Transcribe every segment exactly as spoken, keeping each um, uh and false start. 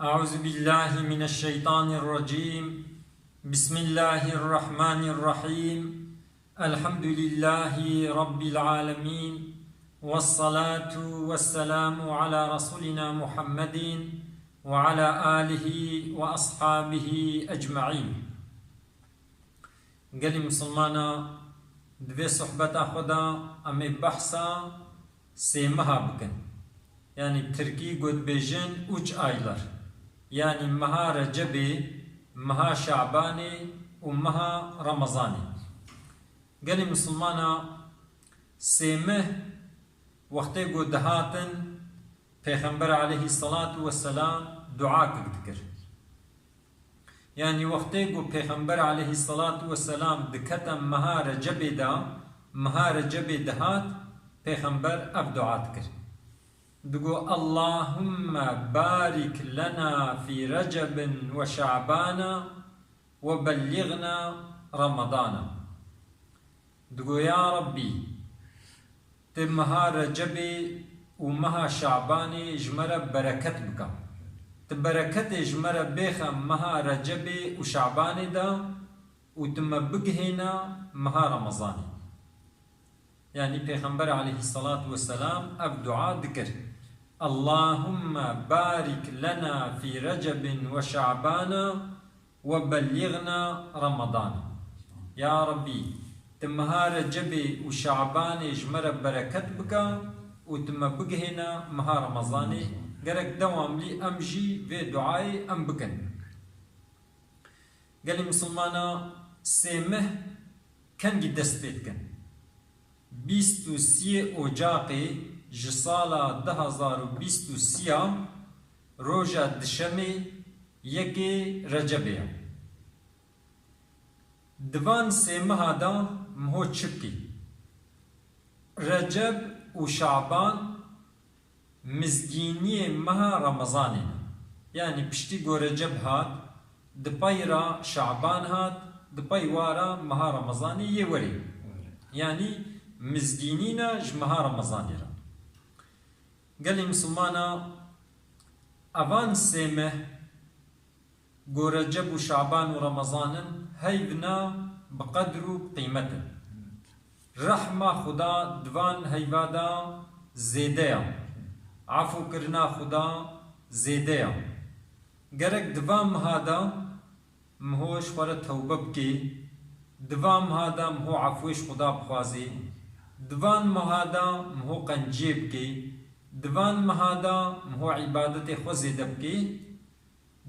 أعوذ بالله من الشيطان الرجيم. بسم الله الرحمن الرحيم. الحمد لله رب العالمين. والصلاة والسلام على رسولنا محمد وعلى آله وأصحابه أجمعين. Gelî misilmana, di vê sohbeta xwe de em ê behsa sê meha bikin. Yanî tirkî got bêjin üç aylar. Yanî meha Recebê, meha Şabanê û meha Remezanê. Gelî misilmana, sê meh wextê ku dihatin, Pêxember aleyhisselatu vesselam duakek dikir. Yanî wextê ku Pêxember aleyhisselatu vesselam dikete meha Recebê de, meha Recebê dihat, Pêxember ev dua dikir. Digo, "Allahümme barik lena fi Recebin ve Şabana ve belliğna Ramadana." Digo, "Ya Rabbî, tu meha Recebê û meha Şabanê ji me re bereket bike. Tu bereketê ji me re bêxe meha Recebê û Şabanê de û tu me bigihêne meha Remezanê." Yanî Pêxember aleyhisselatu vesselam ev dua dikir. "Allahümme barik lena fi Recebin ve Şabana ve belliğna Ramadana." Ya Rabbî, tu meha Recebê û Şabanê ji me re bereket bike û tu me bigihêne meha Remezanê. Gerek dewamlî em jî vê duayê em bikin. Gelî misilmana, sê meh kengî dest pê dikin? Bîst û siyê Ocaqê ji sala du hazar û bîst û sî ya, roja dişemê, yekê Recebê ye. Di van sê meha de miho çi bikî? Receb û Şaban mizgîniyê meha Remezanê ne. Yanî piştî ku Receb hat, di pey re Şaban hat, di pey wa re meha Remezanê yê werê. Yanî mizgînî ne ji meha Remezanê re. Gelî misilmana, evan sê meh, ku Receb û Şaban û Remezan in, heyv ne bi qedr û bi qîmet in. Rehma Xuda di van heyva de zêde ya. Efûkirina Xuda zêde ya. Gerek di van meha de miho ji xwe re tewbe bikê. Di van meha de miho efûyê ji Xuda bixwazê. Di van meha de miho qenciyê bikê. Di van meha de miho îbadetê xwe zêde bikê.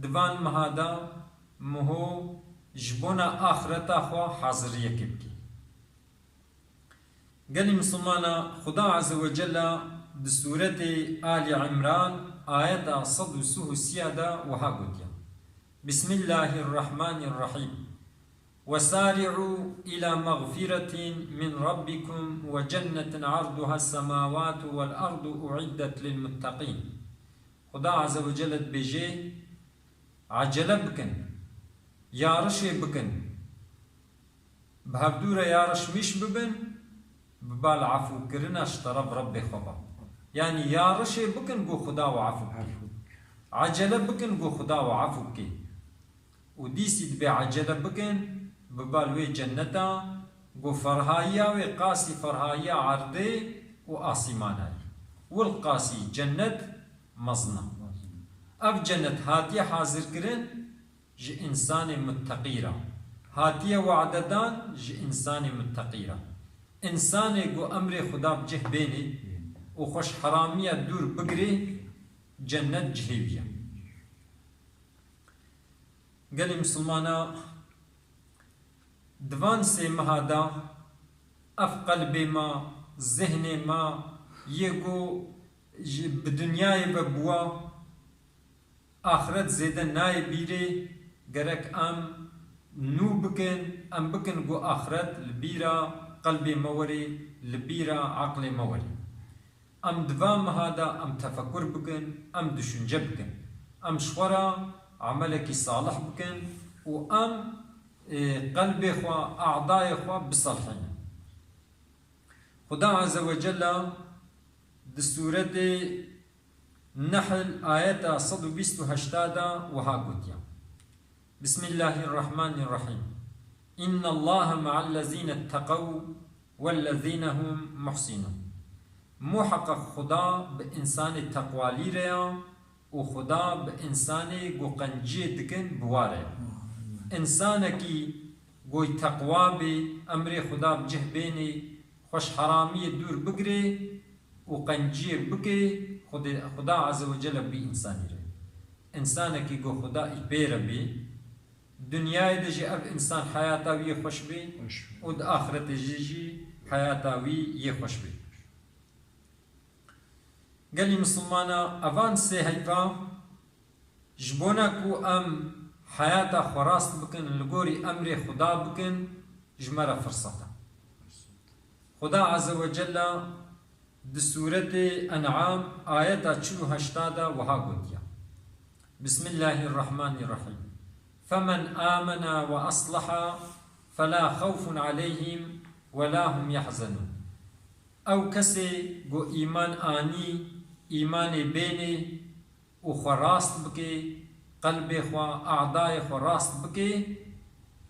Di van meha de miho ji bona axireta xwe haziriyekê bikî. Gelî misilmana, Xuda Azze ve Celle di sûretê Alî Imran ayeta sed û sih û sî ya de wiha gotiye, "Bismillahirrahmanirrahîm. Wesari'u ila mağfiretin min rabbikum ve cennetin arduha semawatu vel ardu uiddet lil muttaqîn." Xuda Azze ve Celle dibêje, "Acele bikin, yarişê bikin, bi hevdû re yarişmîş bibin, bi bal efûkirina ji teref Rebbê xwe ve." Yanî yarişê bikin ku Xuda we efû bike. Acele bikin ku Xuda we efû bike. Û dîsî dibê acele bikin, bi bal wê cenneta, ku ferhayiya wê qasî ferhayiya erdê û asîmana ye. Wil qasî cennet mezin e. Ev cennet hatiye hazirkirin ji însanê mutteqî re. Hatiye wade dan ji însanê mutteqî re. Însanê ku emrê Xuda bi cih bênê û xwe ji heramiya dûr bigirê, cennet cihê wî ye. Gelê misilmana, di van sê meha de ev qelbê me, zihnê me yê ku ji, bi dinyayê ve bûwa, axiret zêde nayê bîrê, gerek em nû bikin, em bikin ku axiret li bîra qelbê me werê, li bîra aqlê me werê. Em di van meha de em tefekur bikin, em düşünce bikin. Em ji xwe re emelekî salih bikin û em, ê, qelbê xwe, adayê xwe biselhînin. Xuda Azze ve Celle di sûretê Nehl ayeta sed û bîst û heşta de wiha gotiye: Bismillahirrahmanirrahîm. İnnallaha ma'allezîne tteqew wellezîne hum muhsînûn. Muheqeq Xuda bi însanê teqwalî re ya û Xuda bi însanê ku qenciyê dikin bi wa re ya. Însanekî goy teqwa bê, emrê Xuda bi cih bênê, xwe ji heramiyê dûr bigirê û qenciyê bike, Xwedê, Xuda Azze ve Celle bi însanî re. Însanekî ku Xuda î pê re bê, dinyayê de jî ev însan heyata wî yê xweş bê Xweş. Û di axretê jî jî heyata wî yê xweş bê. Gelî misilmana, evan sê heyva ji bona ku em heyata xwe rast bikin, li gorî emrê Xuda bikin, ji me re firseta. Xuda Azze ve Celle di Sûretê En'am ayeta çil û heşta de wiha gotiye: Bismillahirrahmanirrahîm. Femen amena ve aslaha fela xewfun aleyhim ve la hum yahzenûn. Ew kesê ku îman anî, îmanê bênê û xwe rast bike, qelbê xwe, adayê xwe rast bike,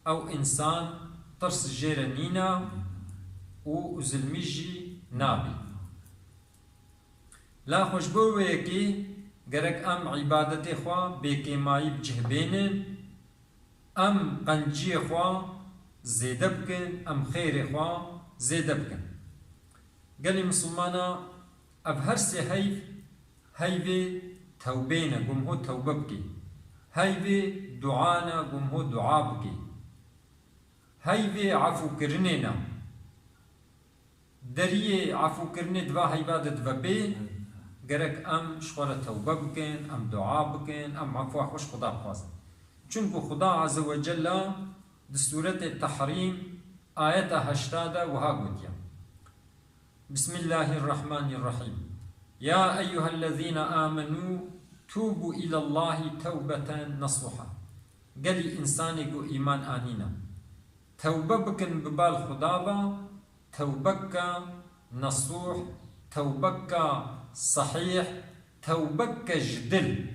ew însan tirs jê re nîne û zilmî jî nabî. La xwe ji bo wê yekê gerek em îbadetê xwe bêkêmayî bi cih bênin, em qenciyê xwe zêde bikin, em xêrê xwe zêde bikin. Gelî misilmana, ev her sê heyv, heyvê tewbê ne, ku em ho tewbe bikê. Heyvê dua ne, ku em ho dua bikê. Heyvê efûkirinê ne. Deriyê efûkirinê di va heyva de dibe bê, gerek em ji xwe re tewbe bikin, em dua bikin, em efwa xwe ji Xuda bixwazin. Çunku Xuda Azze ve Celle di Sûretê Tehrîm ayeta heşta de wiha gotiye: Bismillahirrahmanirrahîm. Ya eyyuhellezîne amenû tûbû îlallahî tewbeten nesûha. Gelî însanê ku îman anîne, tewbe bikin bi bal Xuda ve, tewbeka nesûh, tewbeka sehîh, tewbeke ji dil.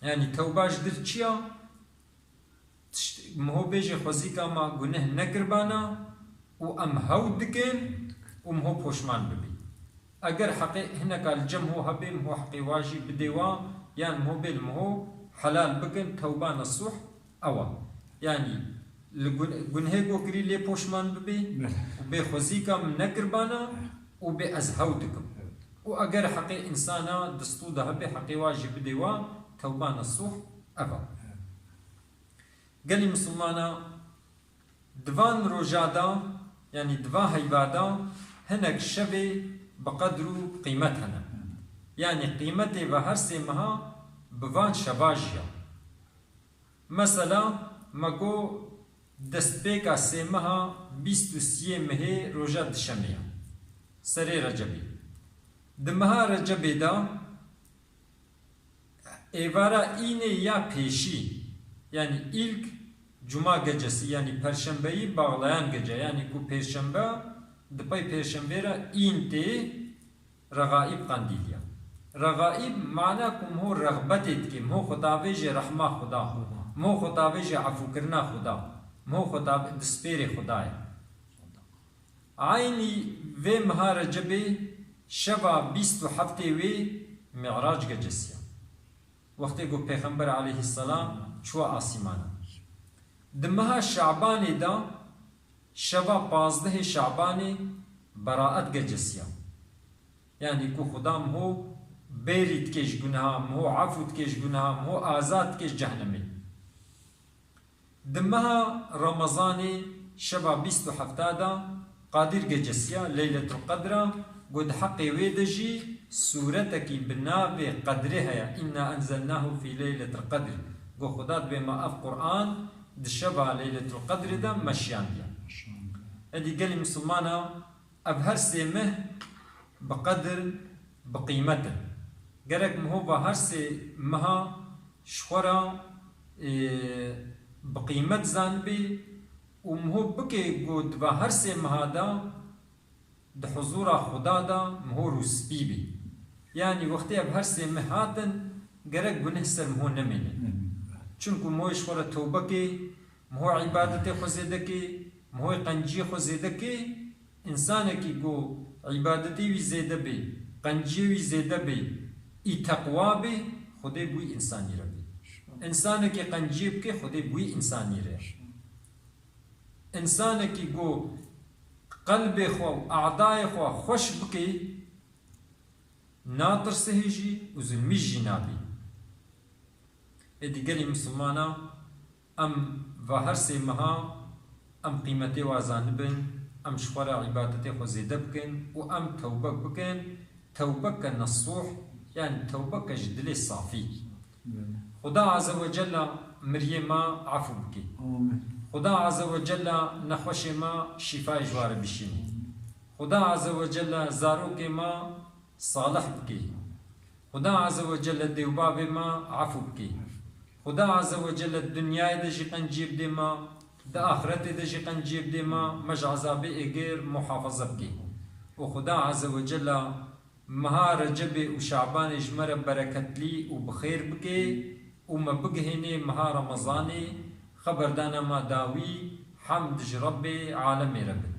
Yanî tewba ji dil çi ya? Tişt-, miho bêjê xwezîka me guneh nekiribana û em hew dikin û miho poşman bibî. Eger heqê hineka li cem ho hebê, miho heqê wa jî bidê wa, yan miho bê li miho helal bikin, tewba nesûh ew e. Yanî li gun-, gunhê ku kirî lê poşman bibî û bê xwezîka min nekiribana û bê ez hew dikim. Û eger heqê însana distû de hebê, heqê wa jî bidê wa, tewba nesûh ev e. Gelî misilmana, di van roja de, yanî di van heyva de hinek şevê bi qedr û qîmet hene. Yanî qîmetê ve her sê meha bi van şeva jî ya. Mesela, me got destpêka sê meha bîst û siyê mehê roja dişemê ya. Serê Recebê. Di meha Recebê de êvara înê ya pêşî, yanî ilk cuma gecesi, yanî perşembeyî bağlayan gece, yanî ku pêşembe di pey pêşembê re în tê, Regaîb qandîl ya. Regaîb mana ku miho rexbetê dike, miho xwe davêje rehma Xuda, miho xwe davêje efûkirina Xuda, miho xwe dav-, dispêrê Xuda ye. Eynî vê meha Recebê şeva bîst û heftê wê Mi'rac gecesi ya. Wextê ku Pêxember aleyhisselam çûye asîmana. Di meha Şabanê de şeva pazdehê Şabanê Beraet gecesi ya. Yanî ku Xuda miho bêrî dike ji guneha, miho efû dike ji guneha, miho azad dike ji cehnemê. Di meha Remezanê şeva bîst û hefta de Qadir gecesi ya, Leyletul Qedr a, ku di heqê wê de jî sûretekî bi navê Qedrê heye, "Inna enzelnahu fî leyletil qedr." Ku Xuda dibê me ev Quran di şeva Leyletul Qedrê de meşiyandiye. Êdî gelî misilmana ev her sê meh bi qedir, bi qîmet in. Gerek miho va her sê meha ji xwe re, ê, bi qîmet zanibê û miho bike ku di va her sê meha de di huzûra Xuda de miho rûspî bê. Yanî wextê ev her sê meh hatin, gerek guneh ser miho nemêne. Çunku miho ji xwe re tewbe kê, miho îbadetê xwe zêde kê, miho qenciyê xwe zêde kê. Însanekî ku îbadetê wî zêde bê, qenciyê wî zêde bê, î teqwa bê, Xwedê bi wî însanî re bê. Însanekî qenciyê bike, Xwedê bi wî însanî re. Însanekî ku qelbê xwe û adayê xwe xweş bike, natirse hê jî û zulmî jî nabî. Êdî gelî misilmana, em va her sê meha em qîmetê wa zanibin, em ji xwe re îbadetê xwe zêde bikin û em tewbek bikin, tewbeke nesûh, yanî tewbeke ji dilê safî. Xuda Azze ve Cella miriyê me efû bike. Amin. Xuda Azze ve Cella nexweşê me şîfayê ji wa re bişîne. Xuda Azze ve Cella zarokê me salih bike. Xuda Azze ve Celle dê û bavê me efû bike. Xuda Azze ve Celle di dinyayê de jî qenciyê bidê me, di axiretê de jî qenciyê bidê me, me ji ezabê êgir muhafaza bike. Û Xuda Azze ve Celle meha Recebê û Şabanê ji me re bereketlî û bi xêr bike û me bigihênê meha Remezanê, xeberdana me dawî, hemd ji Rebbê alemê re be.